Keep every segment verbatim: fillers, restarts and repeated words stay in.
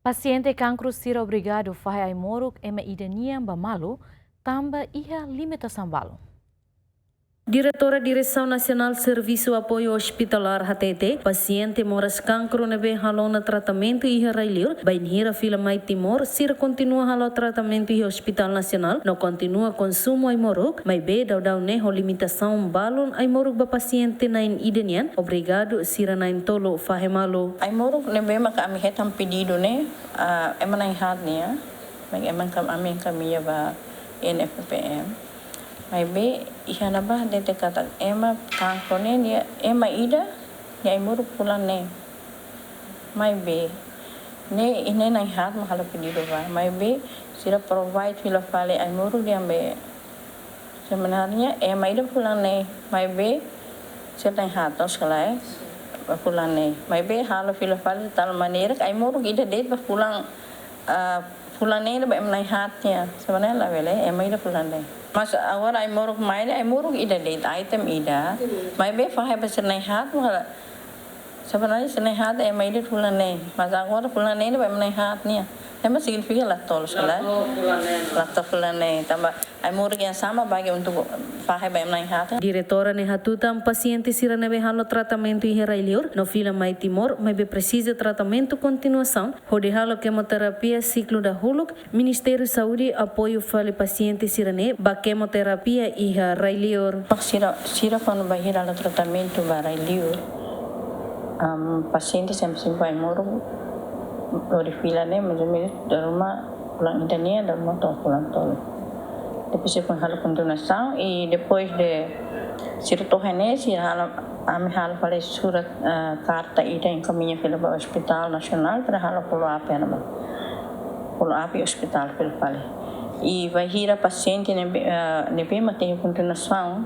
Pasiente kankru sira obrigadu fahe ai-moruk ema ida nian ba malu, tanba iha limitasaun balun. Diretora Diresaun Nasionál Servisu Apoiu Ospitalar hatete, pasiente moras kankru ne'ebé halo ona tratamentu iha rai-liur, bainhira fila mai Timor, sira kontinua halo tratamentu iha Ospitál Nasionál, no kontinua konsumu ai-moruk, maibé daudaun ne'e ho limitasaun balun ai-moruk ba pasiente na'in ida nian, obrigadu sira na'in-tolu fahe malu. Ai-moruk ne'ebé maka ami hetan pedidu ne'e, ah, ema na'in-haat nian, mak ema kam-, ami enkaminha ba I N F P M. Maibé iha ne'ebá hatete katak ema kankru ne'e nia ema ida nia ai-moruk fulan neen. Maibé ne'e iha ne'e na'in-haat mak halo pedidu ba. Maibé sira provide fila fali ai-moruk nian be. Sebenarnya ema ida fulan neen. Maibé sira na'in-haat tos kalai ba fulan neen. Maibé halo fila fali tal maneira ai-moruk ida de'it ba fulan, ah, fulan neen ba ema na'in-haat nian. Sebenarnya labele, ema ida fulan neen. Mas agora ai-moruk mai ne'e, ai-moruk ida de'it, item ida. Maibé fahe ba sira na'in-haat, maka sebenarnya sira na'in-haat ema ida fulan neen. Mas agora fulan neen ba ema na'in-haat nian. Ema signifika la tolu sala. La tolu fulan neen. La tolu fulan neen. Tanba ai-moruk yang sama bagi untuk fahe ba ema na'in-haat. Diretora ne'e hatutan pasiente sira ne'ebé halo tratamentu iha rai-liur, no fila mai Timor, maibé presiza tratamentu kontinuasaun, hodi halo kemoterapia siklu dahuluk, Ministériu Saúde apoiu fali pasiente sira-ne'e ba kemoterapia iha rai-liur. Pak sira, sira kuandu bainhira halo tratamentu ba rai-liur, am, pasiente sempre sempre ai-moruk, hodi fila ne'e, mais ou menos, dala ruma fulan ida nian, dala ruma to'o fulan tolu. Depois sira halo kontinuasaun, i depois de sira to'o iha ne'e, sira halo, ami halo fali surat, eh, karta ida enkaminha fila ba Ospitál Nasionál, para halo follow-up iha ne'ebá. Follow-up iha ospitál fila fali. I bainhira pasiente ne'ebé, eh, ne'ebé mak iha kontinuasaun,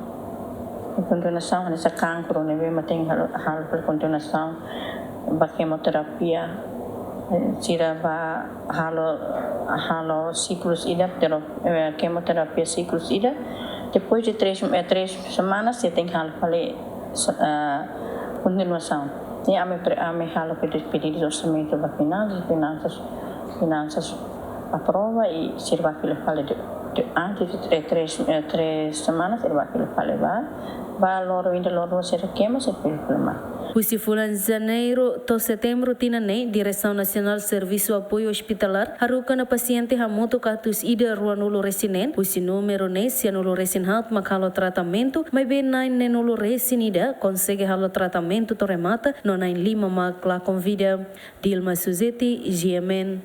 iha kontinuasaun hanesan kankru ne'ebé mak tenke halo, halo fali kontinuasaun ba kemoterapia, eh, sira ba halo, halo siklus ida, tero-, eh, kemoterapia siklus ida. Depois de três, eh, três semanas, sira tenke halo fali, eh, kontinuasaun. Ne'e ami pre-, ami halo pedi-, pedidu orsamentu ba finansas, finansas, finansas aprova i sira ba fila fali de, de, antes de tre-, três, eh, três semanas, sira ba fila fali ba, ba loron ida, loron rua sira kemo, sira fila fali mai. Husi fulan Janeiru to'o Setembru tinan ne'e, Diresaun Nasionál Servisu Apoiu Ospitalar haruka ona pasiente hamutuk atus ida ruanulu-resin-neen, husi númeru ne'e sianulu-resin-haat mak halo tratamentu, maibé na'in neenulu-resin-ida konsege halo tratamentu to'o remata, no na'in-lima mak lakon vida. Dilma Suzeti, G M N.